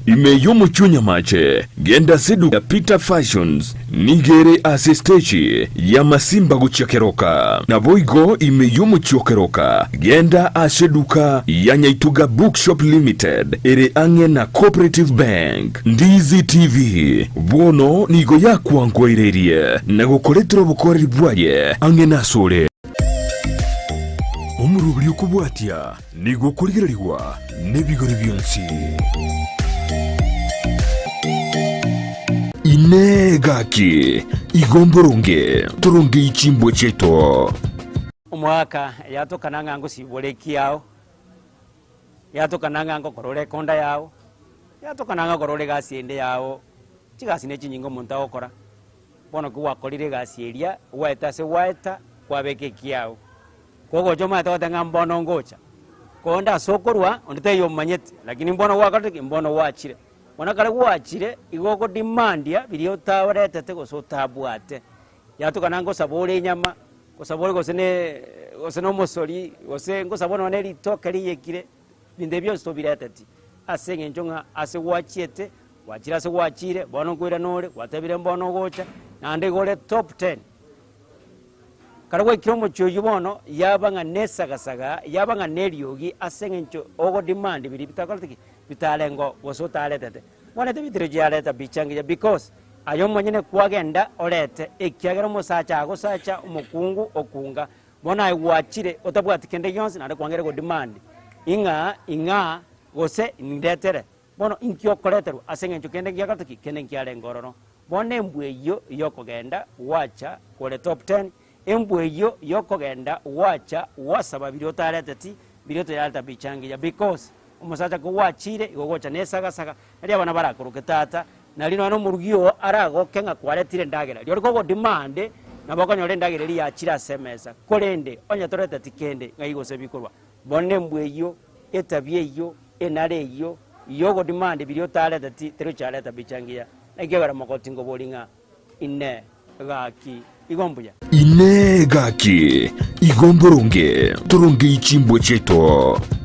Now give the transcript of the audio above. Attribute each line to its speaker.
Speaker 1: Ime y'omochie o Nyamache, genda ase eduka ya Peter Fashions, nigo ere ase esteji ya Masimba gochia Keroka. Naboigo ime y'omochie o Keroka, genda ase eduka ya Nyaituga Bookshop Limited ere ang'e na Cooperative Bank. Ndizi TV bono nigo yakwankoireirie na gokoretera obokoreri bwaye ang'e nasore. Omoroberi okobwatia Nigo okorigererigwa nebigori bionsi. Inee! Gaki, igo mboronge torongei chimbwa chiaito?
Speaker 2: Omogaka yatokana ng'a ngosibore ekiao, yatokana ng'a ngokora ore ekonda yao, yatokana ng'a okora ore egasi ende yao, chigasi ne chinyinge omonto agokora. Bono ki gwakorire egasi eria, gwaeta ase gwaeta, kwabeka ekiao. Kogocha omanyete goteba ng'a mbono ngocha, konde ase okorwa onde taiyo omanyete, lakini mbono gwakorete ki? Mbono gwachire. Bono ekero gwachire, igo ogodemandia biria otaretete gose otabwate. Yatokana ngosaba ore enyama, ngosaba ore gose ne gose na omosori, gose ngosaba ore nonye na ritoke riyekire, binto ebi bionsi tobireteti, ase eng'encho ng'a ase gwachiete, gwachire ase gwachire, bono nkoirana ore, gwatebire mbono ogocha, naende igo ore top ten. Ekero gwaikire omochie oyio bono, yaba ng'a nesagasaga, yaba ng'a neriogi ase eng'encho ogodemand biria bitakorete ki? Bitarengeo gose otaretete. Bono etebitire chiareta picha engiya because aye omonyene kwagenda orete ekiagera omosacha agosacha omokungu okunga. Bono aye gwachire otabwati kende gionsi naende kwang'eire godemand ing'a ing'a gose ndetere. Bono inki okoreterwa ase eng'encho kende ngiakorete ki? Kende nkiarenge ororo. Bono embwa eyio y'okogenda gwacha kore top ten, embwa eyio y'okogenda gwacha gwasaba biria otareteti, biria otoyareta picha engiya because omosacha kogwachire igo ogocha na esagasaga, nario abana barakoroke tata, nario nonya na omorugi oo aragoke ng'a kwaretire endagera. Rirorio kogodemand nabo okonyora endagera eria yachire ase emesa, korende onye toreteti kende ng'ai gose bikorwa. Bono embwa eyio, etabia eyio, enara eyio y'ogodemand biria otareteti terochiareta picha engiya. Naki ekero mogoti ngobori ng'a, Inee, gaki, igo mbuya?
Speaker 1: Inee! Gaki, igo mboronge torongei chimbwa chiaito?